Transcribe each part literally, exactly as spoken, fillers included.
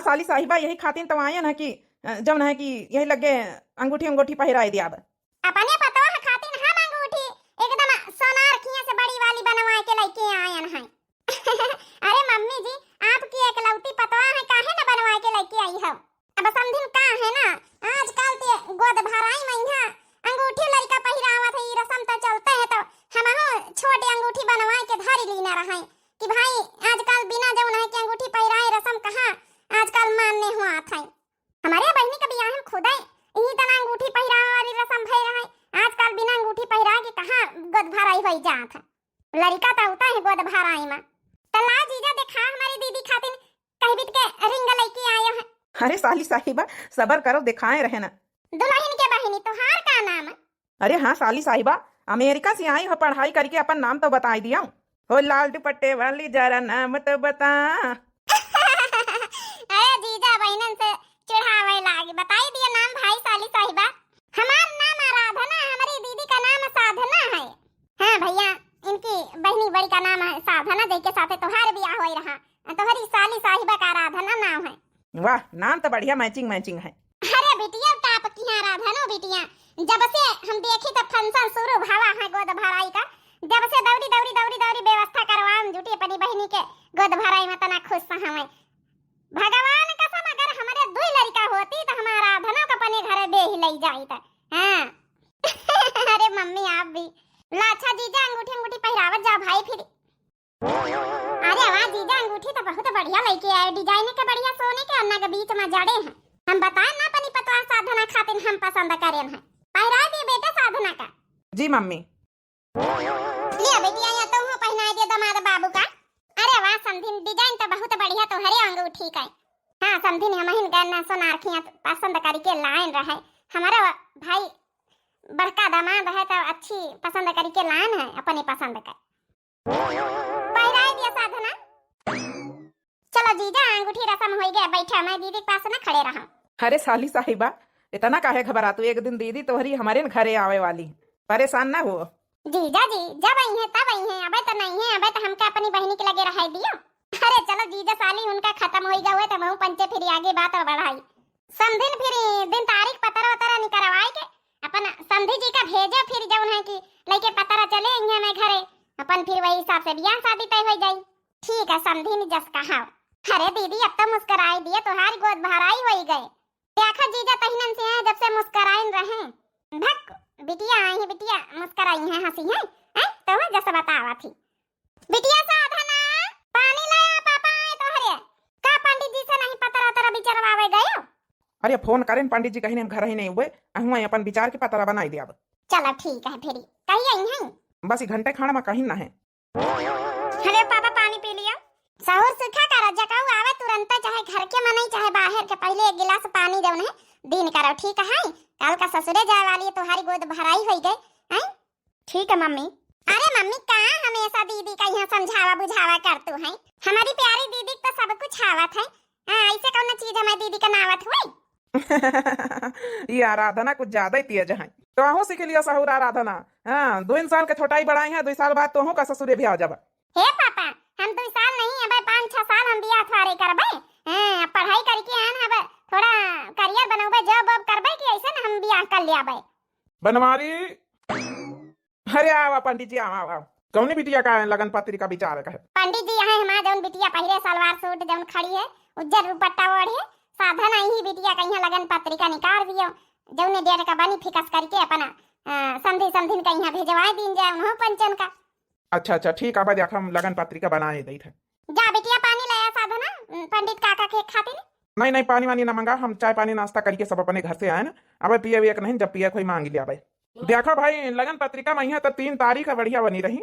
साली साहिबा, यही खातिन तो आयन है कि, अ, जौन है कि यही लगे अंगूठी अंगूठी पहिराए दियाब। अपने पतोह खातिन हम अंगूठी एकदम सोनार खिया से बड़ी वाली बनवाए के लेके आयन है। अरे मम्मी जी, आपकी एकलौती पतोह है, काहे न बनवाए के लेके आई हो? अब समधिन का है ना, आजकल ते गोद भराई में यहाँ अंगूठी लड़का पहिरावत है, ई रसम तो चलते है, तो हमहू छोटे अंगूठी बनवाए के धरी लीना रहे कि भाई आजकल बिना जौन है कि अंगूठी पहिराए रसम कहाँ आजकल मान्य हुआ था। हमारे बहिनी के बियाह में खुदे यही तना अंगूठी पहिरावे वाली रसम भई रहे, आजकल बिना अंगूठी पहिराए के कहाँ गोद भराई होई जात है। लड़का तो होता है गोद भराई में। तो ला जीजा देखा हमारी दीदी खातिन कह बीत के रिंग लेके आयो है। अरे साली साहिबा, सबर करो, दिखाए रहे ना। दुल्हन के बहिनी, तोहार का नाम? अरे हाँ साली साहिबा, अमेरिका से आई हो पढ़ाई करके, अपन नाम तो बताई दिया। हो लाल दुपट्टे वाली, जरा नाम तो बता। अरे जीजा बहनन से चिढ़ावे लागी, बताई दिया नाम भाई साली साहिबा। हमार नाम आराधना, हमारी दीदी का नाम साधना है। हाँ भैया, इनकी बहनी बड़ी का नाम है साधना, जेके साथे तोहार बियाह होई रहा। तोहरी साली साहिबा का आराधना नाम है। वाह, नाम तो बढ़िया matching matching है। अरे बिटिया, टाप की है आराधनो बिटिया। जब से हम देखी तो function शुरू भवा है गोद भराई का, जब से दौड़ी दौड़ी दौड़ी दौड़ी व्यवस्था करवान जुटी अपनी बहनी के गोद भराई में, तना खुश हमें। भगवान कसम, अगर हमारे दुई लड़का होती तो हमारा आराधना को अपने घरे बेही लई जाई त। हाँ। अरे मम्मी, आप भी। ला अच्छा जीजा, अंगूठी अंगूठी पहिरावत जाओ भाई फिर। अरे वाह जीजा, अंगूठी तो बहुत बढ़िया लेके आए, design के बढ़िया, सोने के अन्ना के बीच में जड़े हैं। हम बताए ना अपनी पतवा साधना खातिर हम पसंद करेन है, पहिराए दिए बेटा साधना का। जी मम्मी। लिया बेटिया, या तो हूँ पहनाए दिया दामाद बाबू का। अरे वाह समधिन, design तो बहुत बढ़िया तोहरे अंगूठी का है। हाँ समधिन, हमहिन गन्ना सोनार खिया पसंद करके लाइन रहे, हमारा भाई बड़का दामाद है तो अच्छी पसंद करके लाइन है अपने पसंद का। पहिराए दिया साधना। चलो जीजा, अंगूठी रसम होई गया, बैठा मैं दीदी के पास ना खड़े रहा। अरे साली साहिबा, इतना काहे घबरातू? एक दिन दीदी तोहरी हमारे न घरे आवे वाली, परेशान ना हो। जीजा जी, जब आई हैं तब आई हैं, अबे तो नहीं है, अबे तो हमका अपनी बहनी के लगे रहाई दियो। अरे चलो जीजा साली उनका खत्म होई गए तो महू पंचे फिर आगे बात और बढ़ाई। समधिन फिर दिन तारीख पतरा वतरा निकरवाए के अपन समधी जी का भेजे, फिर जौन है कि लइके पतरा चले अइहें मैं घरे, अपन फिर वही हिसाब से बियाह शादी तय हो जाई। ठीक है समधिन, जस कहाओ। अरे दीदी, अब तो मुस्कुराई दिए, तोहार गोद भराई होई गए। देखा जीजा तहिनन से हैं जब से मुस्कुराइन रहे। भक, बिटिया आई है, बिटिया मुस्कुराई है, हंसी है, हैं? तो जस बतावा थी। बिटिया साधना, पानी लाया, पापा आए तोहरे। का पंडित जी से नहीं पतरा तरा बिचरवावे गयो? अरे फोन करेन पंडित जी, कहीं हम घर ही नहीं हुए, अहुआ अपन विचार के पतरा बनाई दे अब। चलो ठीक है फिर, कही आई हैं? बस ई घंटे खाना में कहीं ना है। अरे पापा पानी पी लिया। सहूर सुखा करा, जकाऊ आवे तुरंत, चाहे घर के मनई चाहे बाहर के, पहले एक गिलास पानी जौन है दीन करो, ठीक है? कल का ससुरे जाए वाली है, तुम्हारी गोद भराई होई गई, हैं? ठीक है मम्मी। अरे मम्मी, का हमेशा दीदी का यहाँ समझावा बुझावा करतू है? हमारी प्यारी दीदी को तो सब कुछ आवत है। हाँ, ऐसे कौन चीज हमारी दीदी का ना आवत हुई? ये आराधना कुछ ज्यादा ही तेज है। तो अहू सीख लिया सहूर आराधना। हाँ, दो साल के छोटाई बड़ाई है, दो साल बाद तोहू का ससुरे भी आ जाबा। हे पापा, हम दो साल नहीं, अब पाँच छह साल हम बियाह थोड़े करबे। हाँ, अब पढ़ाई करके आन, अब थोड़ा career बनौबे, job वॉब करबे कि ऐसे न हम बियाह कर लेबे। बनवारी, अरे आवा पंडित जी, आवा, आवा, आवा। कौनी बिटिया का लगन पत्रिका विचार का है? पंडित जी, यहाँ हमार जौन बिटिया पहिरे सलवार सूट जौन खड़ी है, उज्जर दुपट्टा ओढ़े, साधना यही बिटिया का यहाँ लगन पत्रिका निकाल दियो, जौने date का बनी fix करके अपना, अ, समधी समधिन का यहाँ भेजवाए दीन जाए, उन्हों पंचन का। अच्छा, अच्छा, ठीक, अब देख हम लगन पत्रिका बनाए देत है। जा बिटिया, पानी ले आ साधना, पंडित काका के खातिर। नहीं, नहीं, पानी वानी ना मंगा, हम चाय पानी नाश्ता करके सब अपने घर से आए ना। अब पिए विए के नहीं, जब पिए कोई मांग लिया भाई। देखा भाई, लगन पत्रिका में यहाँ तो तीन तारीख है, बढ़िया बनी रही।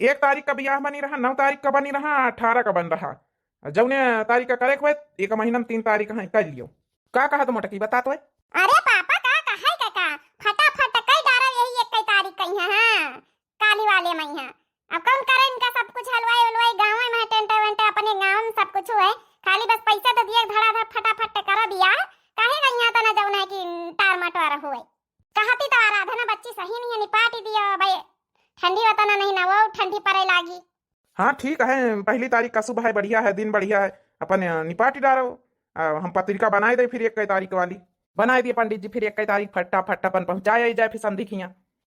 एक तारीख का बियाह बनी रहा, नौ तारीख का बनी रहा, अठारह का बन रहा। जौने तारीख का करे के हुए, एक महीना में तीन तारीख है, कर लियो। का कहा तो मोटकी, बता तो। अरे पापा, का कहे के का? फटाफट कई डारो यही एक तारीख कही है, हाँ, काली वाले में है। अब कौन करे इनका सब कुछ, हलवाई उलवाई गाँव में है, टेंट वेंट अपने गाँव में सब कुछ हुए, खाली बस पैसा तो दिए, धड़ाधड़ फटाफट करो बियाह, काहे का यहाँ तना जौन है कि टार मटोर हुए। कहती तो आराधना बच्ची सही नहीं है, निपाटी दियो भाई, ठंडी वतना नहीं ना, वो ठंडी पड़े लागी। हाँ, ठीक है, पहली तारीख का शुभ है, बढ़िया है, दिन बढ़िया है, अपन, अ, निपाटी डारो। आ, हम पत्रिका बनाए दे फिर इक्कीस तारीख वाली। बनाए दिए पंडित जी, फिर इक्कीस तारीख फट्टा फट्टा अपन पहुँचाए आई जाए फिर समधी खिया।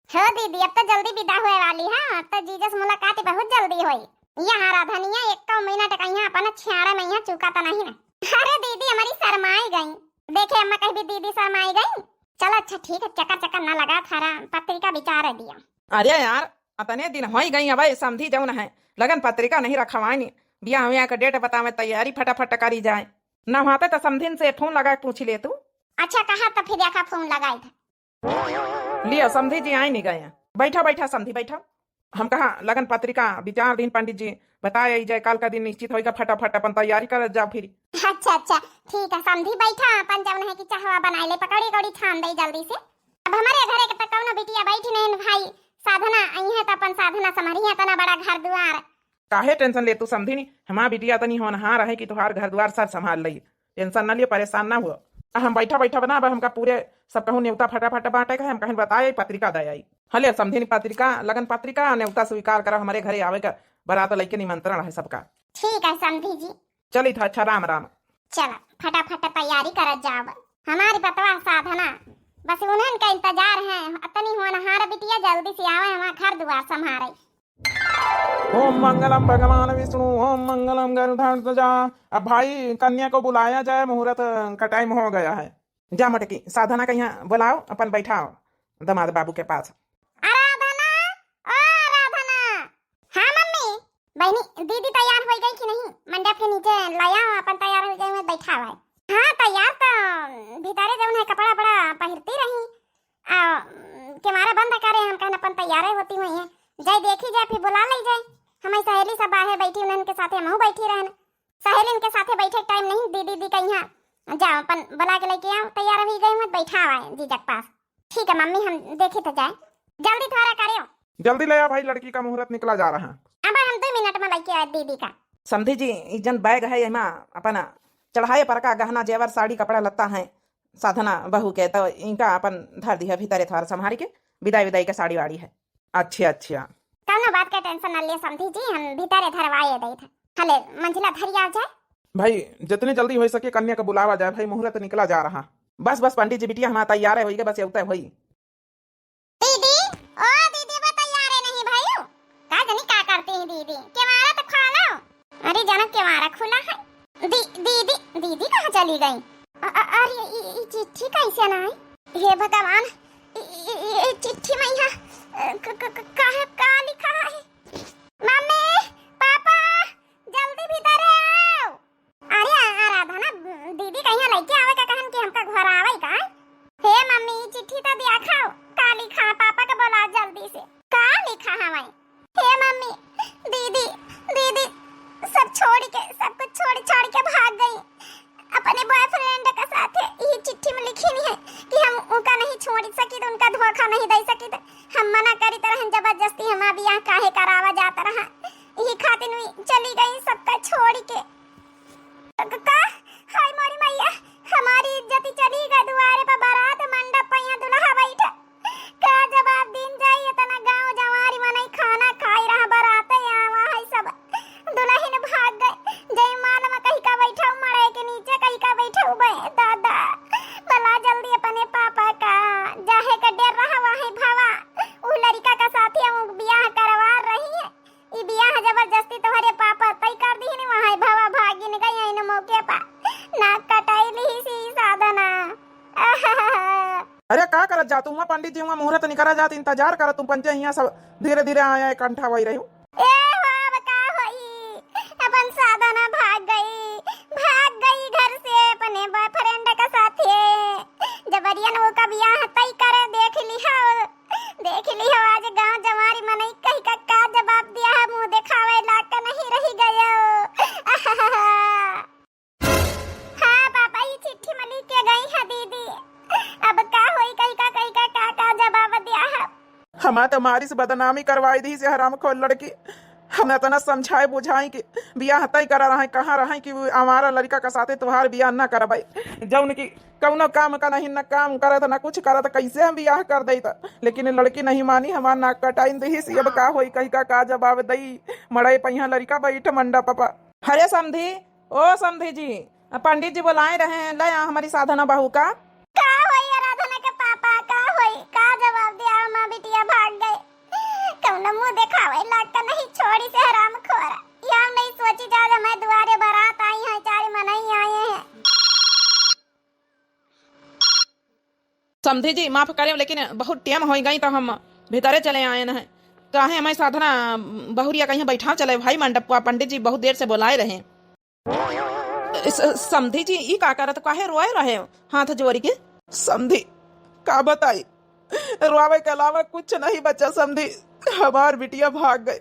हो दीदी, अब तो जल्दी विदा होए वाली है, अब तो जीजा से मुलाकात बहुत जल्दी होई। यहाँ राधनिया एक मिनट कहीं अपन छेड़ा में यहाँ चूका तो नहीं ना। अरे दीदी हमारी शर्माई गई, देखे अम्मा कहीं भी दीदी शर्माई गई। चलो अच्छा ठीक है, चक्कर चक्कर ना लगा, थारा पत्रिका विचार दिया। अरे यार, अतने दिन होई गई, अब समधी जौन है लगन पत्रिका नहीं रखवानी, बियाह हुआ के डेट बतावे, तैयारी फटाफट करी जाए, ना होते तो समधिन से फोन लगा के पूछ ले तू। अच्छा कहा तो फिर देखा फोन लगाई था। लियो समधी जी आई नहीं गए, बैठा बैठा समधी बैठा। हम कहा लगन पत्रिका विचार दिन पंडित जी बताए आई जाए, काल का दिन निश्चित होएगा, फटाफट अपन तैयारी कर जाओ फिर। अच्छा अच्छा ठीक है समधी बैठा, अपन जौन है कि चाहवा बनाए ले, पकौड़ी कौड़ी छान दे जल्दी से। अब हमारे घरे के तो कौनो बिटिया बैठी नहीं भाई, साधना आई है तो अपन साधना संभारी है, इतना बड़ा घर दुआर। काहे टेंशन ले तू समधिनी, हमार बिटिया तनी होनहार है कि तुहार घर दुआर सब संभाल लई। टेंशन ना लियो, परेशान ना हुआ। आ हम बैठा बैठा बना, अब हमका पूरे सब कहूँ नेवता फटाफट बांटे का है, हम कहीं बताए पत्रिका दे आई। हले समधिनी पत्रिका, लगन पत्रिका, नेवता स्वीकार करा, हमारे घरे आवे का, बारात लइके निमंत्रण है सबका। ठीक है समधी जी। चली था, अच्छा राम राम। चला फटाफट तैयारी करत जाओ, हमारी बतवा साधना, बस उन्हन का इंतजार है, अतनी होनहार बिटिया जल्दी से आवे, हमार घर दुआर संभारे। ओम मंगलम भगवान विष्णु, ओम मंगलम गरुड़ध्वजा। अब भाई कन्या को बुलाया जाए, मुहूर्त का टाइम हो गया है। जा मटकी, साधना का यहाँ बुलाओ, अपन बैठाओ दामाद बाबू के पास। आराधना, ओ आराधना। हाँ मम्मी। बहनी, दीदी तैयार हो गई कि नहीं? मंडप के नीचे लाया, अपन तैयार हो गई, मैं बैठा हुआ है। हाँ तैयार तो भीतरे जौन है कपड़ा वपड़ा पहिरती रही, आ, केवाड़ा बंद करे, हम कहन अपन तैयारे होती हुई है, जाए देखी जाए, फिर बुला ले जाए। हमारी सहेली सब बाहर बैठी, उन्हन के साथे हमहू बैठी रहन। सहेलिन के साथे बैठे टाइम नहीं, दीदी दी कहीं जाओ, अपन बुला के लेके आओ, तैयार हुई गई, मत बैठा हुआ है जीजा के पास। ठीक है मम्मी, हम देखे तो जाए, जल्दी थोड़ा करियो। जल्दी ले आ भाई, लड़की का मुहूर्त निकला जा रहा है। अब हम दो मिनट में लेके आए दीदी का। समधी जी, ई जन बैग है, एमा अपन चढ़ाए पर का गहना जेवर साड़ी कपड़ा लत्ता है, साधना बहू के, तो इनका अपन धर दिया भीतरे थोड़ा संभारी के, विदाई विदाई के साड़ी वाड़ी है। अच्छा अच्छा। कौनो बात के टेंशन न ले समधी जी, हम भीतरे धरवाए देत है। हले मंझिला धरी आ जाए। भाई जितनी जल्दी हो सके कन्या को बुलावा जाए भाई, मुहूर्त निकला जा रहा। बस बस पंडित जी, बिटिया हमारा तैयार है, होई गए, बस ये उतर होई। दीदी, ओ दीदी, वो तैयार है नहीं भाई? का जानी का करती हैं दीदी, केवाड़ा तो खोलो। अरे जाना केवाड़ा खुला है। दी-, दीदी, दीदी कहाँ चली गई? अ-, अ-, अरे ई, ई चिट्ठी कैसे ना आई? हे भगवान, ई, ई, ई, ई चिट्ठी में यहाँ, अ, क-, क-, क-, का है, का लिखा है? मम्मी, पापा, जल्दी भीतर आओ। अरे आ-, आराधना, दीदी कहिया लइके आवे का कहन कि हमका घर आवे का? हे मम्मी, चिट्ठी तो दिया खाओ, का लिखा है? पापा के बोला जल्दी से, का लिखा हवे? हे मम्मी, दीदी, दीदी सब छोड़ के, सब कुछ छोड़, छोड़ के भाग गई अपने बॉयफ्रेंड के साथे। ये चिट्ठी में लिखी नहीं है कि हम उनका नहीं छोड़ सकी, तो उनका धोखा नहीं दे सकी, तो हम मना करी तरह जबरदस्ती हमार बियाह काहे करावा जात रहा, यही खातिर भी चली गई सबका छोड़ के। क-, का? हाय मोरी मैया, हमारी इज्जत चली गई, दुआरे पर बारात मंडप पे यहाँ दुल्हा बैठा। का जवाब दीन जाई, इतना गांव जवारी मनई खाना खाई रहा, बारात आवा है सब, दुल्हन भाग गए। जय माल में कहीं का बैठा मड़े के नीचे, कहीं का बैठा बे दादा, बला जल्दी अपने पापा का, जाहे का डर रहा वही भवा, उ लड़का का साथी हम बियाह करवा रही है। ई बियाह जबरदस्ती तोहरे पापा तय कर दी ने, वहाँ भवा भागिन गई इन मौके पर। नाक कटाई ली सी साधना। अरे का करत जा तू? वहाँ पंडित जी वहाँ मुहूर्त निकला जात, इंतजार करत तू पंचे हियाँ सब धीरे धीरे आया, कंठा वही रही। ए हो, अब का होई? अपन साधना भाग गई, भाग गई घर से अपने बॉयफ्रेंड के साथे। जबरियन वो का बियाह तय करे, देख लिहा। देख लिहो, आज गांव जवारी मनई कही का, का जवाब दिया है, मुंह देखावे लायक नहीं रही गयो। हाँ पापा, ई चिट्ठी में लिख के गई है दीदी। अब का होई, कही का, कही का, का, का जवाब दिया है? हमार तो मारी से बदनामी करवाई दी से हरामखोर लड़की। हम इतना समझाए बुझाई कि बियाह तय करा रहे, कहाँ रहे कि वो हमारा लड़का के साथे तोहार बियाह ना करवाई, जौन कि कौनो काम का नहीं, न काम करत, न कुछ करत, कैसे हम बियाह कर देत? लेकिन लड़की नहीं मानी, हमार नाक कटाइन दही सी। अब का होई, कही का, का जवाब दई? मड़ई पहिया लड़का बैठ मंडप पा। अरे समधी, ओ समधी जी, अब पंडित जी बोलाए रहे हैं, ले आ हमारी साधना बहू का। का होई आराधना के पापा, का होई? का जवाब दिया? माँ बिटिया भाग गए, कौनो मुँह देखावे लाग का नहीं, छोड़ी से हराम खोर। यह नहीं सोची जा, जब मैं दुआरे बारात आई है, चार मनई आए हैं। समधी जी, माफ करें, लेकिन बहुत टेम होइ गई, तो हम भीतरे चले आए न हैं। काहे हमें साधना बहुरिया कहीं बैठा चले भाई मंडप को, पंडित जी बहुत देर से बोलाए रहे। स-, समधी जी, ई का करत, काहे रोए रहे हाथ जोड़ के? समधी, का बताई, रोवे के अलावा कुछ नहीं बचा समधी। हमार बिटिया भाग गए,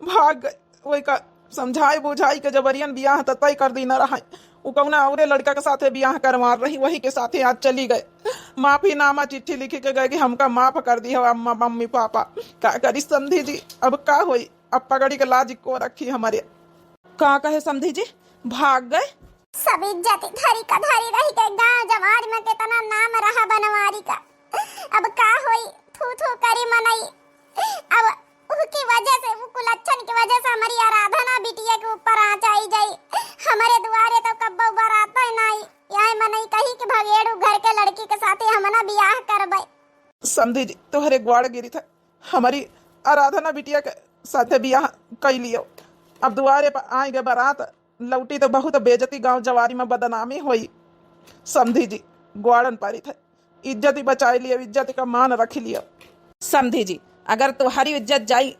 भाग गए। वही का समझाई बुझाई के जबरियन बियाह त तय कर दीना रहा। उ कौना औरे लड़का के साथे बियाह करवा रही, वही के साथे आज चली गए। माफीनामा चिट्ठी लिखी के गए कि हमका माफ कर दी हो अम्मा, मम्मी पापा। का करी समधी जी, अब का होई? अब पगड़ी के लाज को रखी हमारे। का कहे समधी जी, भाग गए? सब इज्जत धरी का धरी रही के गांव जवार में कितना नाम रहा बनवारी का। अब का होई, थू थू करी मनई। अब उनकी वजह से, वो कुलच्छन की वजह से हमारी आराधना बिटिया के ऊपर आँच आई जाई। हमारे दुआरे तो कब्बो बरात ही नाई। यह मनई कही कि भगेड़ू घर के लड़की के साथे हमना बियाह करबे। समधी जी, तोहरे ग्वाड़ गिरी था, हमारी आराधना बिटिया के साथे बियाह कई लियो। अब दुआरे पर आए गए बरात लौटी तो बहुत बेइज्जती गांव जवारी में बदनामी होई। समधी जी, ग्वाड़न पारी थे, इज्जत ही बचाए लियो, इज्जत का मान रख लियो। समधी जी, अगर तोहरी इज्जत जाई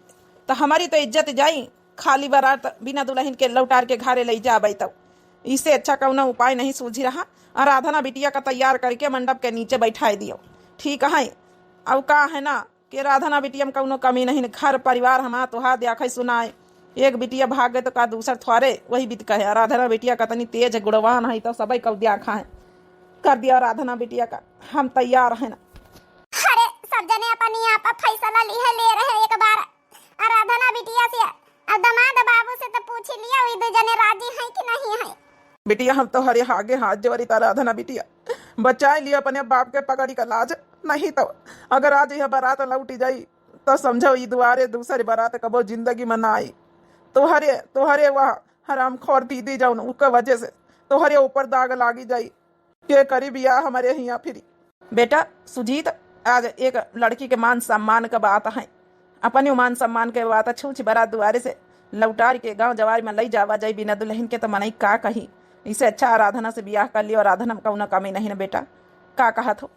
तो हमारी तो इज्जत जाई, खाली बरात बिना दुल्हन के लौटार के घरे ले जाबे तो। इससे अच्छा कौनो उपाय नहीं सूझी रहा। आराधना बिटिया का तैयार करके मंडप के नीचे बैठाए दियो, ठीक है? अब का है ना, के राधना बिटिया में कौनो कमी नहीं, घर परिवार हमार तोहार देखै सुनाए। एक बिटिया भाग गए तो का दूसर थोरे वही बीत कहे। राधना बिटिया कतनी तेज है, गुणवान है, तो सबई कौ देखा है। कर दिया राधना बिटिया का, हम तैयार है ना। अरे, सब जने अपनी आप फैसला लिहे ले रहे एक बार। आराधना बिटिया से, अब दामाद बाबू से तो पूछ लिया, वही दो जने राजी हैं कि नहीं है। बिटिया, हम तोहरे आगे हाथ जोड़ी त आराधना बिटिया, बचाए लिया अपने बाप के पगड़ी का लाज, नहीं तो अगर आज यह बारात लौटी जाई तो समझो ई दुआरे दूसरी बारात कबो जिंदगी में ना आई। तोहरे, तोहरे वह हरामखोर दीदी जौन उनके वजह से तोहरे ऊपर दाग लागी जाई। के करी बियाह हमारे हियाँ फिरी। बेटा सुजीत, आज एक लड़की के मान सम्मान के बात है, अपने मान सम्मान के बात छूछ बरात दुआरे से लौटार के गांव जवार में लई जावा जाई बिना दुल्हन के, तो मनई का कही? इसे अच्छा आराधना से बियाह कर लियो। आराधना में कौनो कमी नहीं ना बेटा, का कहत हो?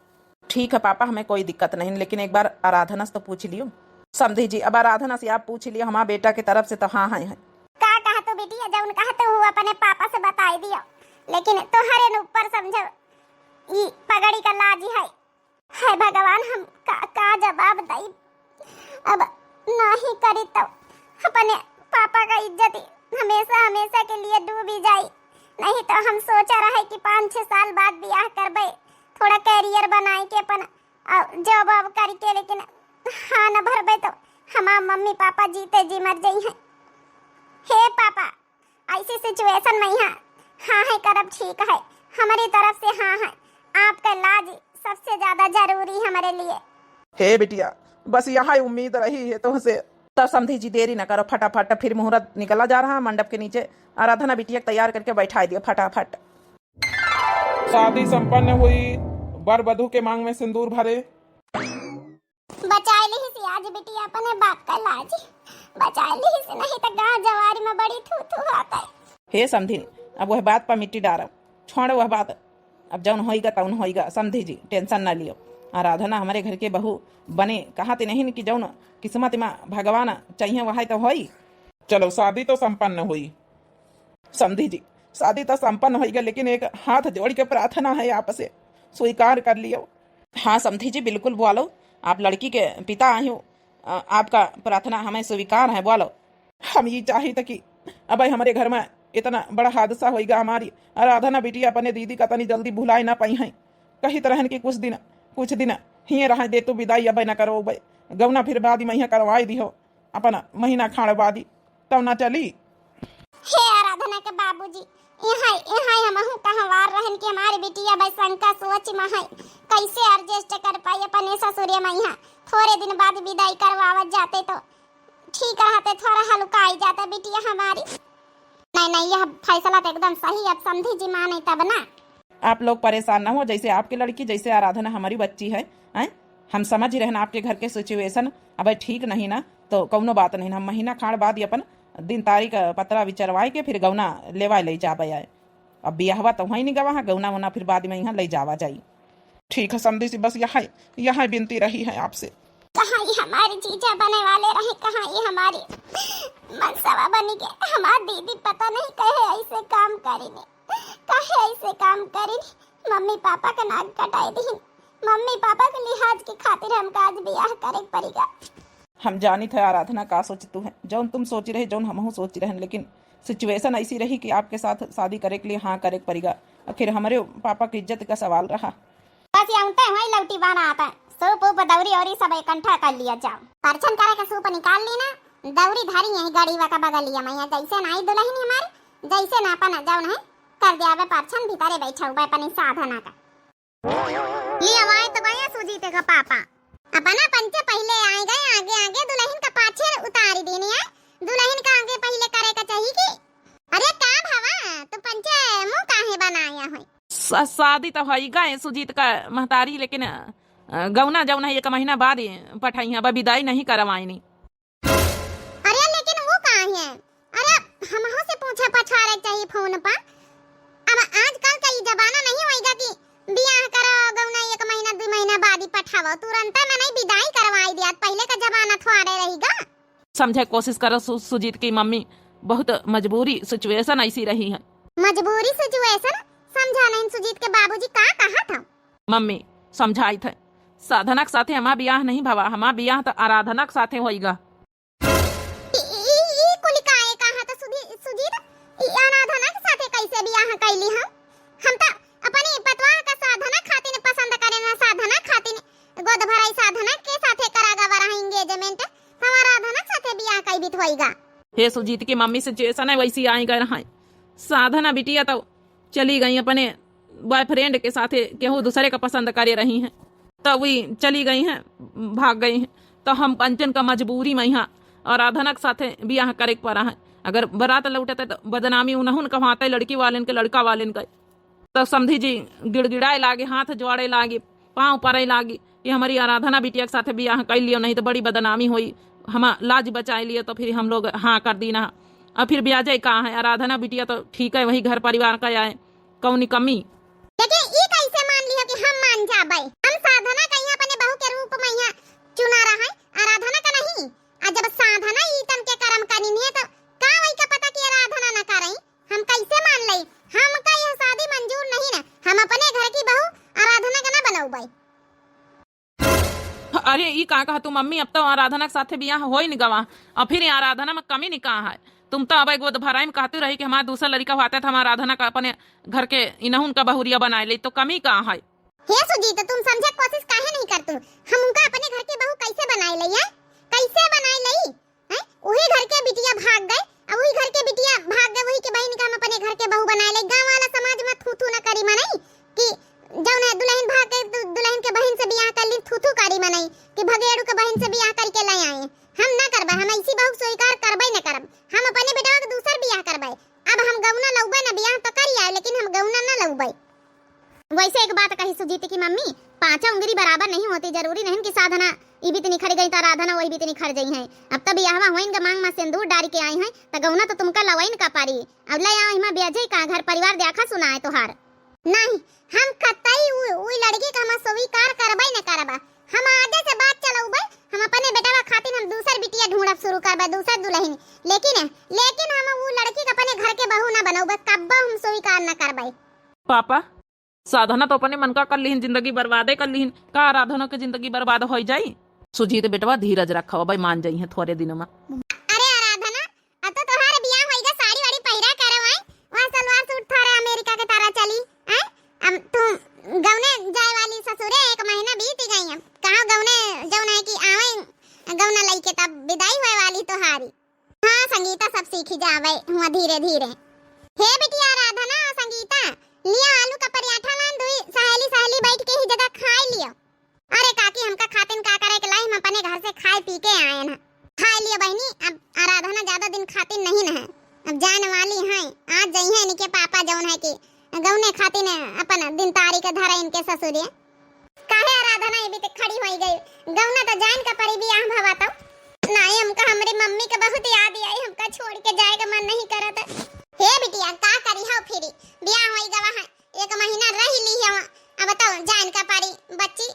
ठीक है पापा, हमें कोई दिक्कत नहीं, लेकिन एक बार आराधना से तो पूछ लियो। समधी जी, अब आराधना से आप पूछ लियो, हमार बेटा के तरफ से तो हाँ है, है। का कहत हो बिटिया, जौन कहत हो अपने पापा से बताई दियो, लेकिन तोहरे न ऊपर समझो ई पगड़ी का लाज है। हे भगवान, हम का, का जवाब दई? अब नाही करी तो अपने पापा का इज्जत हमेशा हमेशा के लिए डूबी जाई। नहीं तो हम सोचा रहे कि पाँच छह साल बाद बियाह करबे, थोड़ा career बनाए के अपन, अ, job वॉब करके, लेकिन हाँ न भरबे तो हमार मम्मी पापा जीते जी मर जइहैं। हे पापा, ऐसी situation में यहाँ हाँ है करब ठीक है, हमारी तरफ से हाँ है। आपका लाज सबसे ज्यादा जरूरी है हमारे लिए। हे बिटिया, बस यहाँ उम्मीद रही है तुमसे। तो समधी जी देरी न करो, फटाफट फिर मुहूर्त निकला जा रहा है मंडप के नीचे। आराधना बिटिया के तैयार करके बैठा दियो फटाफट। शादी संपन्न हुई, वर वधू के मांग में सिंदूर भरे। बचाए लिहिस आज बिटिया अपने बाप का लाज, बचाए लिहिस, नहीं तो गाँव जवारी में बड़ी थू थू होत है। हे समधिन, अब वह बात पर मिट्टी डारब, छोड़ वह बात। अब जौन होइगा तौन होइगा, समधी जी tension ना लियो। आराधना हमारे घर के बहू बने, कहा ते नहीं कि जौन किस्मत में भगवान चाहिए वही तो होई। चलो शादी तो संपन्न हुई। समधी जी, शादी तो संपन्न होइगा, लेकिन एक हाथ जोड़ के प्रार्थना है आपसे, स्वीकार कर लियो। हाँ समधी जी, बिल्कुल बोलो, आप लड़की के पिता आए हो, अ, आपका प्रार्थना हमें स्वीकार है, बोलो। हम ये चाहित कि अब हमारे घर में इतना बड़ा हादसा होइगा, हमारी आराधना बिटिया अपने दीदी का तनी जल्दी भुलाए ना पाई हैं। कहित रहन कि कुछ दिन, कुछ दिन हिये रह दे तू विदाई, अब न करो बे गौना, फिर बाद में यहाँ करवाई दिहो अपन महीना खाड़ बादी, तब ना चली। हे आराधना के बाबूजी, यहाँ, यहाँ हमहू कहवार रहन कि हमारी बिटिया बे शंका सोच में है, कैसे adjust कर पाई अपने ससुरे में। यहाँ थोड़े दिन बाद विदाई करवावत जाते तो ठीक रहते, थोड़ा हल्का आई जाता बिटिया हमारी। नहीं, यह फैसला तो एकदम सही, अब समधी जी माने तब ना। आप लोग परेशान ना हो, जैसे आपकी लड़की, जैसे आराधना हमारी बच्ची है, हैं? हम समझ ही रहन आपके घर के situation, अब ठीक नहीं ना, तो कौनो बात नहीं, हम महीना खाड़ बाद ही अपन दिन तारीख पतरा विचरवाए के फिर गौना लेवा ले जाबे आए। अब बियाहवा तो वहीं नहीं गवा है, गौना वोना फिर बाद में यहाँ ले जावा जाई। ठीक है समधी जी, बस यह, यह विनती रही है आपसे। कहाँ ये हमारे जीजा बने वाले रहे, कहाँ ये हमारी मनसवा बनी के हमार दीदी पता नहीं कहे ऐसे काम करेने, कहे ऐसे काम करेने। मम्मी पापा का नाक कटाए दीन, मम्मी पापा के लिहाज के खातिर हमका आज बियाह करे के पड़ेगा। हम जानित है आराधना का सोचतू है, जौन तुम सोची रहे, जौन हमहू सोची रहन, लेकिन situation ऐसी रही कि आपके साथ शादी करे के लिए हाँ करे के पड़ेगा। आखिर हमारे पापा की इज्जत का सवाल रहा। बस यौते हुई लौटी बाना आता है। सूप उप दौरी और सब इकट्ठा कर लिया जाओ। परछन करे के सूप निकाल ली ना, दौरी धरी यही गड़ीवा का बगलिया में, जैसे नाई दुल्हन हमारी, जैसे ना अपन जौन है कर दिया बे परछन भीतरे बैठा हुआ अपनी साधना का। लिया आए तो गया सुजीत का पापा। अपना पंचे पहिले आए गए, आगे आगे दुल्हन का पाछे उतारी देनी है। दुल्हन का आगे पहिले करे का चाहिए कि, अरे का भवा, तू पंचे मुंह काहे बनाया है? सा-, शादी तो होई गए सुजीत का महतारी, लेकिन, अ, गौना जौन है एक महीना बाद ही पठाई है, अब विदाई नहीं करवाइनी। अरे लेकिन वो कहाँ है? अरे हमहू से पूछे पछारे चाहिए फोन पर। अब आजकल का ये जमाना नहीं होएगा कि बियाह करो गौना एक महीना दो महीना बाद ही पठावो, तुरंत में नहीं विदाई करवाई दिया। पहले का जमाना थोड़े रहेगा। समझे कोशिश करो सु-, सुजीत की मम्मी, बहुत मजबूरी situation ऐसी रही है। मजबूरी situation समझा नहीं सुजीत के बाबूजी का कहा था? मम्मी समझाई थे, साधना के साथे हमार बियाह नहीं भवा, हमार बियाह तो आराधना के साथे होइगा। ई, ई, ई कुल काहे कहा था सुधी-, सुजीत? ई आराधना के साथे कैसे बियाह कैली हम? हम तो अपनी पतवाह का साधना खातिर पसंद करेन, साधना खातिर गोद भराई साधना के साथे करा गवा रहा engagement। हम आराधना के साथे बियाह कई बीत होइगा। हे सुजीत की मम्मी situation है वैसी आई गए रहा। साधना बिटिया तो चली गई अपने boyfriend के साथे, केहू दूसरे का पसंद करे रही हैं, तो वही चली गई हैं, भाग गई हैं। तो हम पंचन का मजबूरी में यहाँ आराधना के साथे बियाह करे के पड़ा है। अगर बारात लौटत तो बदनामी उन्हन का होते, लड़की वालन के, लड़का वालन का। तो समधी जी गिड़गिड़ाए लागे, हाथ जोड़े लागे, पाँव पड़े लागे कि हमारी आराधना बिटिया के साथे बियाह कर लियो, नहीं तो बड़ी बदनामी होई, हम लाज बचाए लिए तो फिर हम लोग हाँ कर दीना। और फिर ब्याजे का है, आराधना बिटिया तो ठीक है, वही घर परिवार का आए, कौनी कमी? लेकिन ई कैसे मान लियो कि हम मान जाबे? हम साधना का यहाँ अपने बहू के रूप में यहाँ चुना रहा है, आराधना का नहीं। आ जब साधना ई तन के कर्म करी नहीं है तो का वही का पता कि आराधना न करे? हम कैसे मान लई? हमका यह शादी मंजूर नहीं ना। हम अपने घर की बहू आराधना का ना बनौबे। अरे ई का कहा तू मम्मी, अब तो आराधना के साथे बियाह होई न गवा, और फिर ये आराधना में कमी नहीं कहाँ है? तुम तो अब एगो भराई में कहती रही कि हमारा दूसरा लड़का होते तो हम आराधना का अपने घर के इनहुन का बहुरिया बनाए ले, तो कमी कहाँ है? हे सुजीत, तुम समझे कोशिश काहे नहीं करतू? हम उनका अपने घर के बहू कैसे बनाए ले, हैं? कैसे बनाए ले? हैं? वही घर के बिटिया भाग गए, अब वही घर के बिटिया भाग गए, वही के बहन का हम अपने घर के बहू बनाए ले। गाँव वाला समाज में थू थू न करी मनई कि जौन है दुल्हन भाग गए, दु-, दुल्हन के बहन से बियाह कर ली, थू थू करी मनई कि भगेड़ू के बहन से बियाह करके ले आए। हम ना करबे, हम ऐसी बहू स्वीकार करबे न करब। हम अपने बेटवा के दूसर बियाह करबे। अब हम गौना लौबे न, बियाह तो करी आए, लेकिन हम गौना ना लौबे। वैसे एक बात कही सुजीत की मम्मी, पांचों उंगली बराबर नहीं होती, जरूरी नहीं कि साधना ई बीत निखर गई तो आराधना वही बीत निखर गई है। अब तो बियाहवा होइन के मांग में सिंदूर डाल के आई हैं, तो गौना तो तुमका लवाइन का पारी। अब ले आओ, इमा ब्याजे का घर परिवार देखा सुना है तोहार। नहीं, हम कतई उ, उ लड़की का हम स्वीकार करबे न करबा। हम आगे से बात चलौबे, हम अपने बेटवा खातिर हम दूसर बिटिया ढूंढब शुरू करबे, दूसर दुल्हन। लेकिन, लेकिन हम उ लड़की के अपने घर के बहू ना बनौबे, कब्बो हम स्वीकार न करबे। पापा, साधना तो अपने मन का कर लिहिन, जिंदगी बर्बादे कर लिहिन। का आराधना के जिंदगी बर्बाद होई जाई? सुजीत बेटवा, धीरज रखो, अबे मान जाई हैं थोड़े दिन में। अरे आराधना, अब तो तोहार बियाह होइगा, साड़ी वाड़ी पहिरा करो, आए? वहाँ सलवार सूट थोड़े अमेरिका के तरह चली, आए? अब तू गौने जाए वाली ससुरे, एक महीना बीत गई है। कहाँ गौने जौन है कि आवे गौना लइके तब विदाई होए वाली तोहारी। हाँ संगीता, सब सीखी जावे हुआ धीरे धीरे। हे बिटिया आराधना, संगीता, लिया आलू का पराठा लान, दुई सहेली सहेली बैठ के ही जगह खाए लियो। अरे काकी, हमका खातिन का करे के लाई, हम अपने घर से खाए पी के आए ना। खाए लियो बहनी, अब आराधना ज्यादा दिन खातिन नहीं न है, अब जाने वाली हैं। उन्हें खातिर अपन दिन तारीख धरा इनके ससुरे। काहे आराधना ये भी तो खड़ी होई गई? गौना तो जाइन का परी बियाह भवा तो। नाई, हमका हमरी मम्मी के बहुत याद आई, हमका छोड़ के जाए का मन नहीं करत। हे बिटिया, का करी हो फिरी? बियाह होई गवा है, एक महीना रह ली है, अब तो जाइन का परी बच्ची।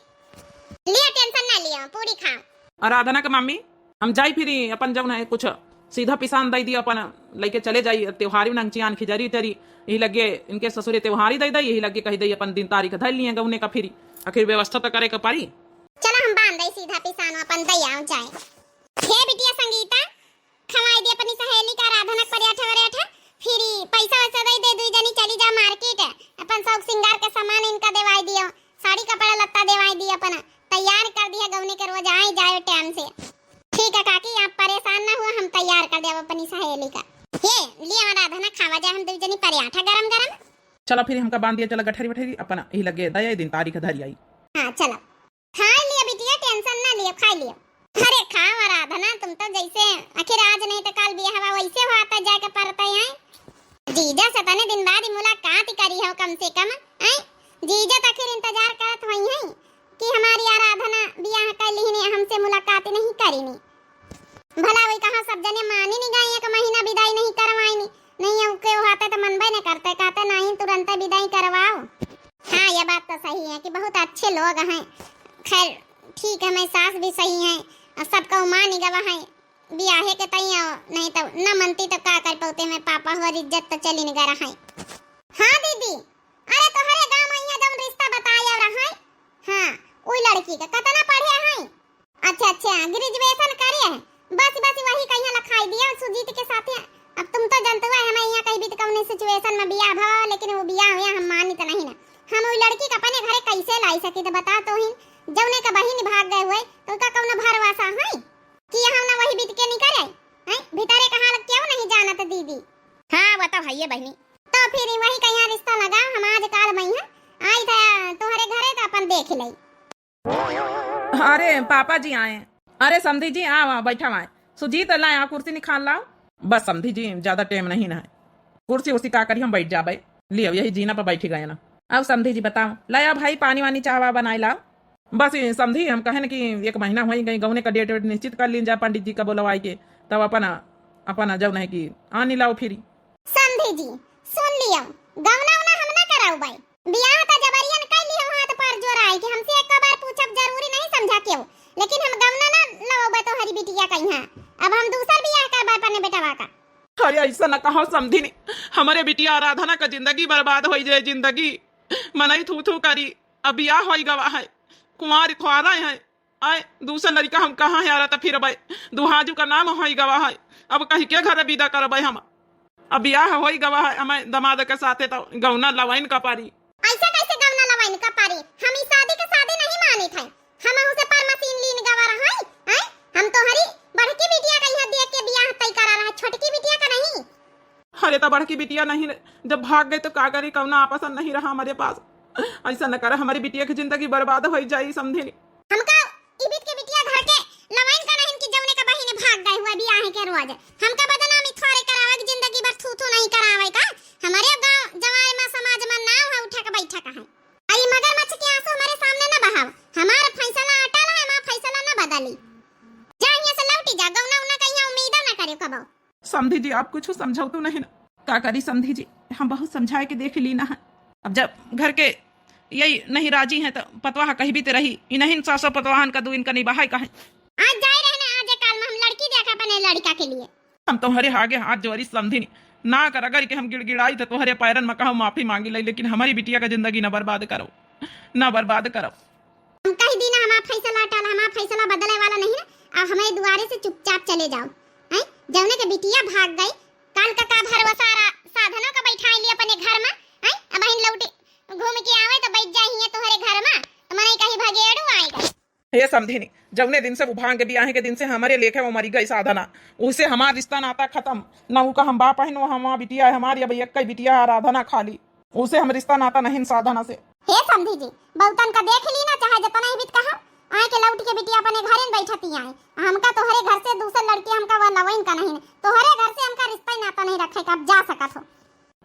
लिया, tension ना लिया, पूरी खाओ। आराधना के मम्मी, हम जाई फिरी अपन जौन है कुछ सीधा पिसान दई दिया, अपन लइके चले जाई। त्योहारी नंगचियान खिजरी उजरी यही लगे इनके ससुरे त्योहारी दई दई, यही लगे कही दई अपन दिन तारीख धर लिए गौने का फिरी। आखिर व्यवस्था तो करे के परी। चला हम बांध दई सीधा पिसान अपन दई आओ जाए। हे बिटिया संगीता, खवाई दे अपनी सहेली का आराधना के पराठा वराठा, फिरी पैसा वैसा दई दे, दुई जनी चली जा market, अपन शौक सिंगार के सामान इनका देवाई दियो, साड़ी कपड़ा लत्ता देवाई दियो, अपन तैयार कर दिया गौने के रोज आई जाए time से। ठीक है काकी, आप परेशान ना हुआ, हम तैयार कर देब अपनी सहेली का। हे, लिया आराधना, खावा जाए हम दुई जनी पराठा गरम गरम। चला फिर हमका बांध दिया, चला गठरी वठरी अपन यही लगे दया दिन तारीख धरी आई। हाँ चला, खा लिया बिटिया, tension ना लिया, खा लिया। अरे खाओ आराधना, तुम तो जैसे आखिर आज नहीं तो कल बियाह हवा वैसे हुआ था जाके परता है। जीजा से तने दिन बाद ही मुलाकात ही करी हो कम से कम, हैं? जीजा तो आखिर इंतजार करत होई हैं कि हमारी आराधना बियाह कर लिहिन, हमसे मुलाकात नहीं करीनी। भला वही कहाँ सब जने मानी नहीं गए, एक महीना विदाई नहीं करवाईनी, नहीं है उके होते तो मनबे नहीं करते, कहते नहीं तुरंत विदाई करवाओ। हाँ, ये बात तो सही है कि बहुत अच्छे लोग हैं। खैर ठीक है, मैं सास भी सही हैं और सबका मान ही गवा है। बियाहे के तई आओ, नहीं तो न मनती तो का कर पाते, मैं पापा हो इज्जत तो चली निगर है। हाँ दीदी, अरे तोहरे गाँव में यहाँ जौन रिश्ता बताया रहा है, हाँ, उई लड़की का कितना पढ़े है? अच्छा अच्छा, graduation करे है, बस बस वही कहीं लखाई दिया सुजीत के साथे। अब तुम तो जानते हो हमें यहाँ कहीं भी तो कौन situation में बियाह भवा, लेकिन वो बियाह हुआ हम मानित नहीं ना। हम उई लड़की का अपने घरे कैसे लाई सकी तो बता तो ही, जौने का बहिन भाग गए हुए तो उनका कौन भरोसा है? कि हम ना वही बीत के निकरे, हैं? भीतरे का हाल क्यों नहीं जानत दीदी? हाँ, वो तो है ये बहिनी। तो फिर वही कहीं रिश्ता लगा, हम आज काल में है, आई था तोहरे घरे तो अपन देख लई। अरे, पापा जी आए। अरे, समधी जी, आवा, बैठा आए। सुजीत, ला, यहाँ कुर्सी निकाल लाओ। बस समधी जी, ज्यादा time नहीं ना है। कुर्सी उर्सी का करी, हम बैठ जाबे। लियो, यही जीना पर बैठी गए ना। अब समधी जी बताओ, लाया भाई, पानी वानी चाहवा बनाए लाओ। बस ये समधी, हम कहेन कि एक महीना होई गई, गौने का date वेट निश्चित कर लीन जाए पंडित जी का बोलवाई के, तब अपन, अपन जब नहीं कि आनी लाओ फिरी। समधी जी, सुन लियो, गौना उना हम ना कराऊ बाई, बियाह का जबरियन कर लियो हाथ पर जोराई के, हमसे एक बार पूछब जरूरी नहीं समझा क्यों, लेकिन हम गौना ना लवबे तोहरी बिटिया का यहाँ, अब हम दूसर बियाह करबे अपने बेटवा का। अरे ऐसा न कहो समधिनी, हमरे बिटिया आराधना का जिंदगी बर्बाद होई जाए, जिंदगी मनई थू थू करी। अब बियाह होई गवा है, कुंवारी खुआरा है, आए दूसर लड़का हम कहाँ है आरा त फिर भाई, दुहाजू का नाम होई गवा है। अब कहीं के घर विदा करबे हम, अब बियाह होई गवा है हमें दमाद के साथे तो गौना लवाइन का पारी। ऐसा कैसे गौना लवाइन का पारी? हम ई शादी के शादी नहीं मानित है। हम उसे पर मशीन लीन गवा रहा है, हैं? हम तोहरी बड़की बिटिया का यहाँ देख के बियाह तय करा रहा है, छोटकी बिटिया का नहीं। अरे तो बड़की बिटिया नहीं रे, जब भाग गई तो का करी, कौना आपसन नहीं रहा हमारे पास। ऐसा न कर, हमारी बिटिया की जिंदगी बर्बाद हो जाई समधिनी। हमका इबित के बिटिया घर के लवाइन का नहीं कि जौने का बहिन भाग गए हुआ बियाह के रोज। हमका बदनामी थोड़े करावे कि जिंदगी भर थू थू नहीं करावे का। हमारे गाँव जवार में समाज में नाव है उठा के बैठा का है। आई मगरमच्छ के आंसू हमारे सामने न बहाव। हमार फैसला अटल है, हमार फैसला न बदली। जा यहाँ से लौटी जा, गौना उना का यहाँ उम्मीद न करे कबो। समधी जी, आप कुछ समझाओ तो नहीं ना। का करी समधी जी, हम बहुत समझाए के देख ली ना है। अब जब घर के यही नहीं राजी हैं तो पतवाह कही भी ते रही, इन्हीं सासो पतवाहन का दू इनका निबाहे का है। आज जाए रहे ना, आज काल में हम लड़की देखा अपने लड़का के लिए। हम तोहरे आगे हाथ जोड़ी समधिनी, ना कर अगर के हम गिड़गिड़ाई तो तोहरे पैरन में कहो माफी मांगी लई, लेकिन हमारी बिटिया का जिंदगी ना बर्बाद करो, ना बर्बाद करो। हम कह दी ना हमार फैसला अटल, हमार फैसला बदले वाला नहीं है। अब हमारे दुआरे से चुपचाप चले जाओ, हैं? जौने के बिटिया भाग गई, काल का का भरोसा रहा, साधनों का बैठाई ली अपने घर में, हैं? अब बहिन लौट घूम के आवे तो बैठ जाए हियां तोहरे घर में, तो मनई कहीं भगेड़ू आएगा। हे समधिनी, जौने दिन से वो भांग बियाहे के दिन से हमरे लेखे वो मरी गई साधना, उसे हमार रिश्ता नाता खत्म। न उका हम बाप हन, वो हमार बिटिया है, हमारी अब एक ही बिटिया है आराधना खाली, उसे हम रिश्ता नाता नहीं साधना से। हे समधी जी, बहुतन का देख ली ना, चाहे जितना ही बीत कहा, आए के लौट के बिटिया अपने घरे में बैठती आए, हमका तोहरे घर से दूसर लड़के हमका वह लवइन का नहीं, तोहरे घर से हमका रिश्ता ही नाता नहीं रखे का, अब जा सकत हो।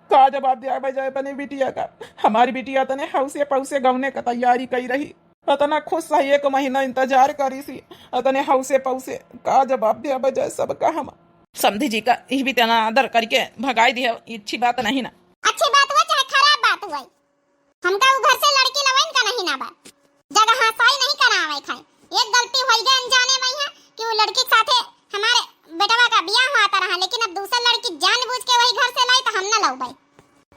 का जवाब दिया बे जाए अपने बिटिया का? हमारी बिटिया तने हौसे पौसे गौने का तैयारी करी रही, अतना खुश है, एक महीना इंतजार करी सी, अतने हौसे पौसे। का जवाब दिया बे जाए सबका हम? समधी जी का इह भी तना आदर करके भगाई दिया, अच्छी बात नहीं ना। अच्छी बात हुआ चाहे खराब बात हुआ, हमका उ घर से लड़की लवाइन का नहीं ना बा। जगह हासाई नहीं करावे खाए। एक गलती होई गए अनजाने में यहाँ कि वो लड़की के साथे हमारे बेटवा का बियाह हुआ था रहा, लेकिन अब दूसर लड़की जानबूझ के वही घर से लाई तो हम ना लौबे।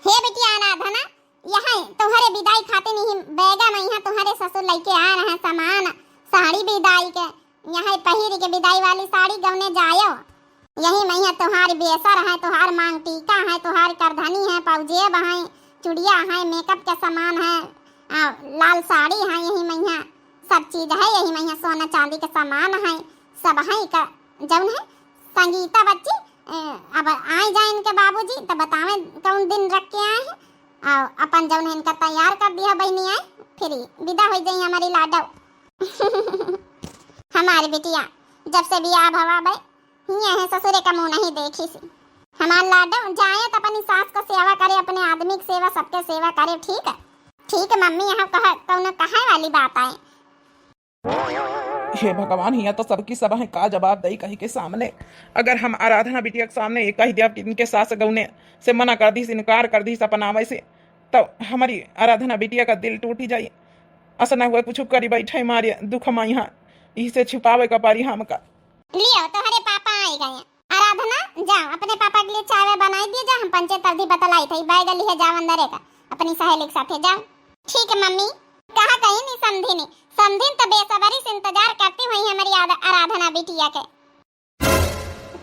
हे बिटिया आराधना, यहाँ तुम्हारे विदाई खातिर नहीं बैगा में यहाँ तुम्हारे ससुर लेके आ रहे हैं सामान, साड़ी विदाई के, यहाँ पहिरी के विदाई वाली साड़ी गौने जायो। यही मइहाँ तोहार बेसर है, तोहार मांग टीका है, तोहार करधनी है, पाउजेब है, चुड़िया है, मेकअप के सामान है, आ, लाल साड़ी है, यही मइहाँ सब चीज है, यही मइहाँ सोना चांदी के सामान है, सब है का। जौन है संगीता बच्ची, ए, अब आए जाए इनके बाबूजी तो बतावे कौन दिन रख के आए हैं, और अपन जौन है इनका तैयार कर दिया बहनी आए, फिर विदा हो जाए हमारी लाडो। हमारी बिटिया जब से बियाह भवा बे, हियाँ है ससुरे का मुँह नहीं देखी सी। हमार लाडो जाए तो अपनी सास का सेवा करे, अपने आदमी की सेवा, सबके सेवा करे। ठीक है, ठीक है मम्मी, यहाँ कहा कौनो कहे वाली बात आए। हे भगवान, हियाँ तो सबकी सब है, का जवाब दई कही के सामने। अगर हम आराधना बिटिया के सामने ये कह दिया कि इनके सास गौने से मना कर दी, इनकार कर दी अपनावे से, तो हमारी आराधना बिटिया का दिल टूटी जाई। अस ना हुआ कुछ करी बैठे मारे दुख मा यहाँ, इसे छुपावे का पारी हमका। लियो, तोहरे पापा आए गए। आराधना, जाओ, अपने पापा के लिए चाय वाय बनाई दिए, जा, हम पंचे तरदी बतलाई थे, बैग लिहे जाओ अंदरे का, अपनी सहेली के साथे जाओ। ठीक है मम्मी। कहा कहीं नहीं समझी नहीं, समझी तो बेसब्री से इंतजार करती हुई हमारी आद-, आराधना बिटिया के।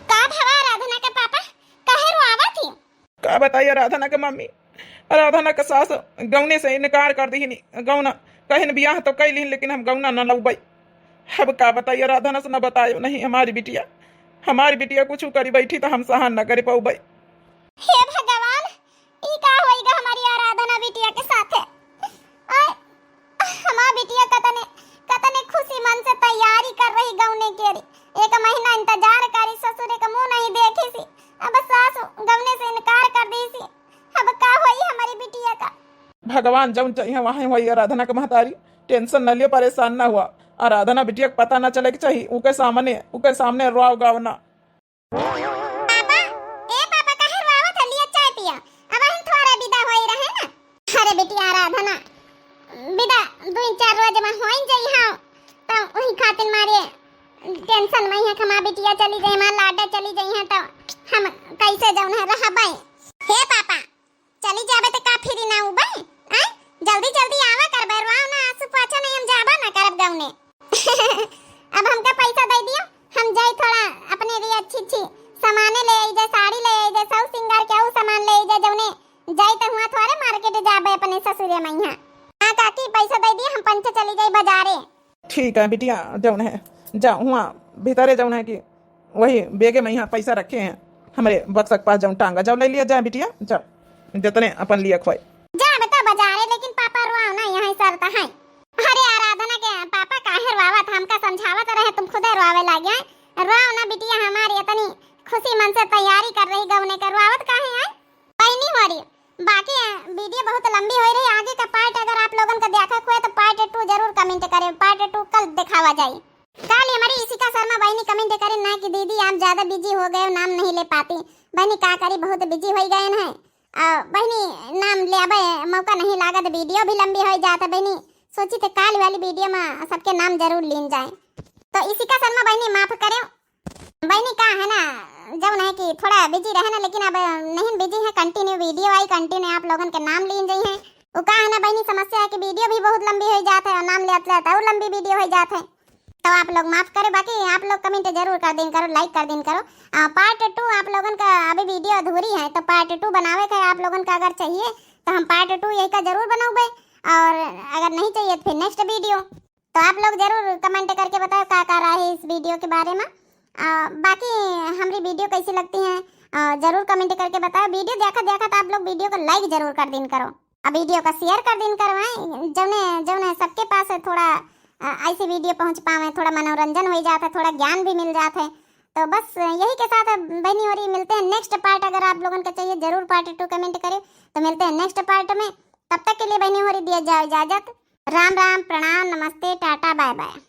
का भवा आराधना के पापा, काहे रोआवत ही? का बताई आराधना के मम्मी, आराधना के सास गौने से इनकार कर दिहिन। गौना कहिन बियाह तो कई लिहिन, लेकिन हम गौना न लौबई। अब का बताई, आराधना से न बतायो नहीं हमारी बिटिया। हमारी बिटिया कुछ करी बैठी तो हम सहन न कर पौबई। हे भगवान, ई का होइगा हमारी आराधना बिटिया के साथे? आय, हमार बिटिया कतने, कतने खुशी मन से तैयारी कर रही गौने के रे। एक महीना इंतजार करी, ससुरे का मुँह नहीं देखी सी। अब सास गौने से इनकार कर दी सी। अब का होई हमारी बिटिया का? भगवान जौन चाहिए वहीं होई आराधना के महतारी। Tension न लियो, परेशान न हुआ। आराधना बिटिया के पता न चले के चाहिए। उके सामने, उके सामने रोआव गाव ना। पापा, ए पापा, काहे रोआवत है? लिया चाय पिया। अब हम थोड़ा विदा होई रहे ना। अरे बिटिया आराधना, विदा दो चार रोज में होई जाई हाँ, तो वही खातिर मारे tension में है, हमार बिटिया चली जाई, हमार लाडा चली जाई है, तो हम कैसे जौन है रहबे? हे पापा, चली जाबे तो का फिरी ना उबे? आय, जल्दी जल्दी आवा करबे, रोआव ना, आंसू पोछा नहीं, हम जाबा ना करब गौने। अब हमका पैसा दे दियो, हम जाई थोड़ा अपने लिए अच्छी अच्छी सामाने ले आई जाए, साड़ी ले आई जाए, सब सिंगार के ऊ सामान ले आई जाए, जौने जाई तो हुआ थोड़े market जाबे अपने ससुरे में यहाँ। हाँ काकी, पैसा दे दियो, हम पंचे चली जाई बाजारे। ठीक है बिटिया, जौन है जा हुआ भीतरे जौन है कि वही बेगे में यहाँ पैसा रखे हैं, हमरे बक्सा के पास जौन टांगा, जाओ ले लिया जाए बिटिया, जाओ जितने अपन लिए खोए। जा बेटा बाजारे, लेकिन पापा रोआव ना, यहाँ शर्त है। अरे आराधना के पापा काहे रोआवत, हमका समझावत रहे, तुम खुदे रोआवे लागे हैं। रोआव ना बिटिया, हमारी इतनी खुशी मन से तैयारी कर रही गौने का, रोआवत काहे है? बहनी हो रही, बाकी, अ, video बहुत लंबी हो रही। आगे का part अगर आप लोगन का देखा हुए तो part two जरूर comment करे, part two कल दिखावा जाए। काल हमारी इशिका शर्मा बहनी comment करे ना कि दीदी आप ज्यादा busy हो गए हो, नाम नहीं ले पाती। बहनी का करी, बहुत busy हो गए हैं। अ, बहनी नाम ले आवे मौका नहीं लागत, video भी लंबी हो जात है। बहनी सोची थे काल वाली video में सबके नाम जरूर लीन जाए। तो इशिका शर्मा बहनी माफ करे, बहनी का है ना, जौन है कि थोड़ा busy रहे ना, लेकिन अब नहीं busy है, continue video आई, continue आप लोगन के नाम लीन जाई है। वो का है ना बहनी, समस्या है कि video भी बहुत लंबी हो जात है और नाम लेत लेत और लंबी video हो जात है, तो आप लोग माफ करो। बाकी आप लोग comment जरूर कर दिन करो, like कर दिन करो। आ, part two आप लोगन का अभी video अधूरी है, तो part two बनावे का है, आप लोगन का अगर चाहिए तो हम part two यही का जरूर बनाऊबे, और अगर नहीं चाहिए तो फिर next video। तो आप लोग जरूर comment करके बताओ का का राय है इस video के बारे में। आ, बाकी हमारी video कैसी लगती हैं, आ, जरूर comment करके बताओ। Video देखा देखा तो आप लोग video को like जरूर कर दिन करो, अब video का share कर दिन करो। हैं, जौने जौने सबके पास है थोड़ा, आ, ऐसी video पहुँच पावे, थोड़ा मनोरंजन हो जाता है, थोड़ा ज्ञान भी मिल जाता है। तो बस यही के साथ अब बहनी होरी मिलते हैं नेक्स्ट पार्ट। अगर आप लोगन का चाहिए जरूर पार्ट टू कमेंट करें। तो मिलते हैं नेक्स्ट पार्ट में, तब तक के लिए बहनी होरी दिया जाए इजाजत। राम राम, प्रणाम, नमस्ते, टाटा, बाय बाय।